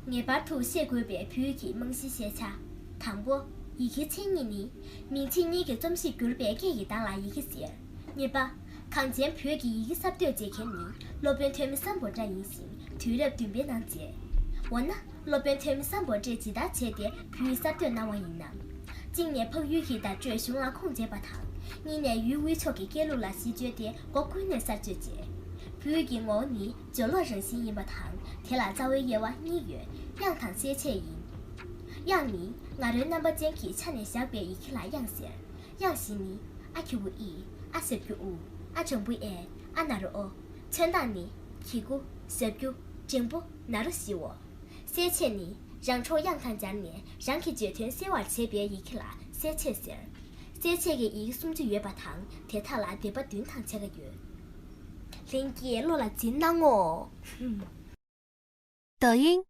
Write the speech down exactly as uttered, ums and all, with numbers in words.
ངེས་པར་དུ་ཤེས་དགོས་པའི་བོད་ཀྱི་རྨང་གཞིའི་ཤེས་བྱ། དང་པོ། ཡི་གེའི་མཚན་ཉིད་ནི། མིང་ཚིག་གཉིས་ཀྱི་རྩོམ་གཞི་བསྒྱུར་པའི་སྐད་ཀྱི་གདངས་ལ་ཡི་གེ་ཟེར། གཉིས་པ། གངས་ཅན་བོད་ཀྱི་ཡི་གེ་གསར་གཏོད་མཛད་མཁན་ནི་སློབ་དཔོན་ཐོན་མི་སམ་བྷོ་ཊ་ཡིན་ཞིང་། དུས་རབས་བདུན་པའི་ནང་མཛད། འོ་ན། སློབ་དཔོན་ཐོན་མི་སམ་བྷོ་ཊས་ཇི་ལྟར་བྱས་ཏེ་བོད་ཡིག་གསར་གཏོད་གནང་བ་ཡིན་ནམ། གཅིག་ནས་འཕགས་ཡུལ་གྱི་བརྡ་སྤྲོད་གཞུང་ལ་ཁུངས་མཛད་པ་དང་། གཉིས་ནས་ཡུལ་དབུས་ཕྱོགས་ཀྱི་སྐད་ལུགས་ལ་གཞི་བཅོལ་ཏེ་སྒོ་ཀུན་ནས་གསར་བཅོས་བྱས། བོད་ཀྱི་ངོ་བོ་ནི་སྦྱོར་ཀློག་རང་བཞིན་ཡིན་པ་དང་། དེ་ལ་རྩ་བའི་དབྱེ་བ་གཉིས་ཡོད། དབྱངས་དང་གསལ་བྱེད་ཡིན། དབྱངས་ནི་ང་རོའི་རྣམ་པ་ཅན་གྱི་ཆ་ནས་བཞག་པའི་ཡི་གེ་ལ་དབྱངས་ཟེར། དབྱངས་བཞི་ནི། ཨ་གི་གུ་ཨི། ཨ་འཇམ་པོ་ཨེ། ཨ་ན་རོ་ཨོ། མཚོན་རྟགས་ནི། གི་གུ། ཞབས་ཀྱུ། འགྲེང་བུ། ན་རོ་བཞིའོ། གསལ་བྱེད་ནི། རང་ཕྱོགས་དབྱངས་དང་སྦྱར་ནས་རང་གི་བརྗོད་དོན་གསལ་བར་བྱེད་པའི་ཡི་གེ་ལ་གསལ་བྱེད་ཟེར། གསལ་བྱེད་ཀྱི་ཡི་གེ་སུམ་ཅུ་ཡོད་པ་དང་། དེ་དག་ལ་སྡེ་པ་བདུན་དང་ཕྱེད་ཀ་ཡོད། ལྷན་རྒྱས་བློ་ལ་འཛིན་གནང་ངོ་། 抖音